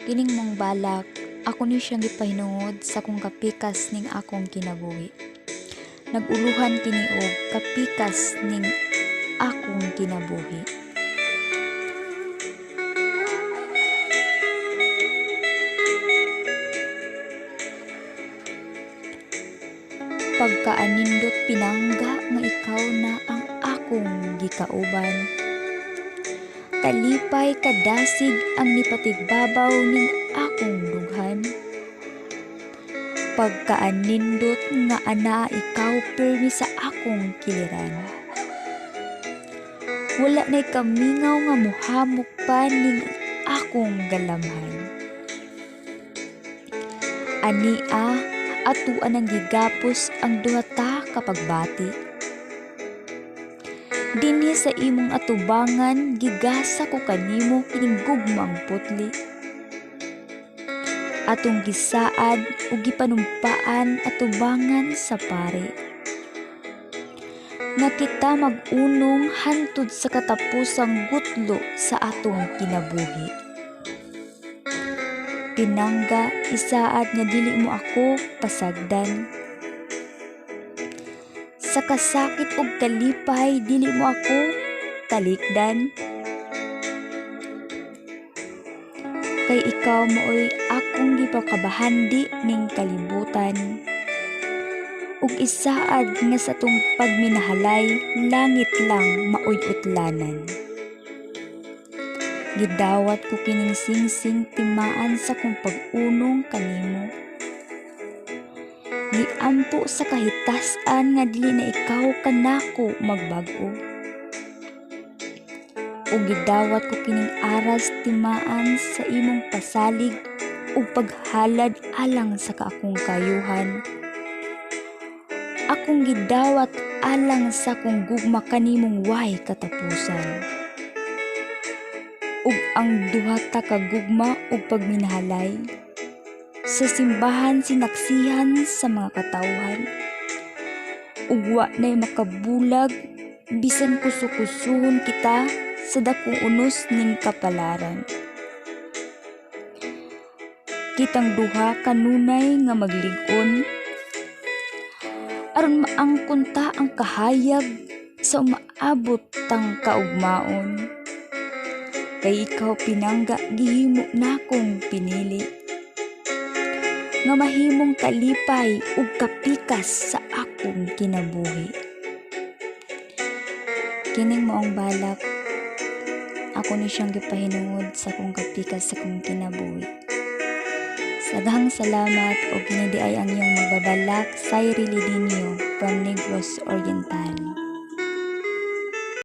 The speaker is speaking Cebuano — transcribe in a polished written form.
Kining maong balak, ako ni siyang gipahinungod sa akong kapikas ning akong kinabuhi. Nag-uluhan kini og kapikas ning akong kinabuhi. Pagkaanindot, pinangga, nga ikaw na ang akong gikauban. Kalipay kadasig ang nipatigbabaw ning akong dughan. Pagkaanindot nga anaa ikaw pirmi sa akong kiliran. Wala na'y kamingaw nga muhamok pa ning akong galamhan. Ania, atoa nang gigapos ang duha ta ka pagbati. Dinhi sa imong atubangan, gigasa ko kanimo kining gugmang putli. Atong gisaad ug gipanumpaan atubangan sa pare nga kita mag-unong hantod sa katapusang gutlo sa atong kinabuhi. Pinangga, isaad nga dili mo ako pasagdan. Sa kasakit ug kalipay, dili mo ako talikdan. Kay ikaw maoy akong gipakabahandi ning kalibutan. Ug isaad nga sa atong pagminahalay, langit lang maoy utlanan. Gidawat ko kining singsing timaan sa kong pag-unong kanimo. Giampo sa kahitas-an nga dili na ikaw kanako magbag-o. Ug gidawat ko kining aras timaan sa imong pasalig ug paghalad alang sa kaakong kayuhan. Akong gidawat alang sa akong gugma kanimong way katapusan. Ug ang duha ta ka gugma ug pagminahalay sa simbahan sinaksihan sa mga katawhan. Ug wa na'y makabulag bisan kusukusuhon kita sa dakong unos ning kapalaran. Kitang duha kanunay nga maglig-on aron maangkon ta ang kahayag sa umaabot tang kaugmaon. Kay ikaw, pinangga, gihimo nakong pinili nga mahimong kalipay ug kapikas sa akong kinabuhi. Kining maong balak, ako ni siyang gipahinungod sa akong kapikas sa akong kinabuhi. Daghang salamat ug kini diay ang iyong magbabalak, Sairi Lidinio from Negros Oriental.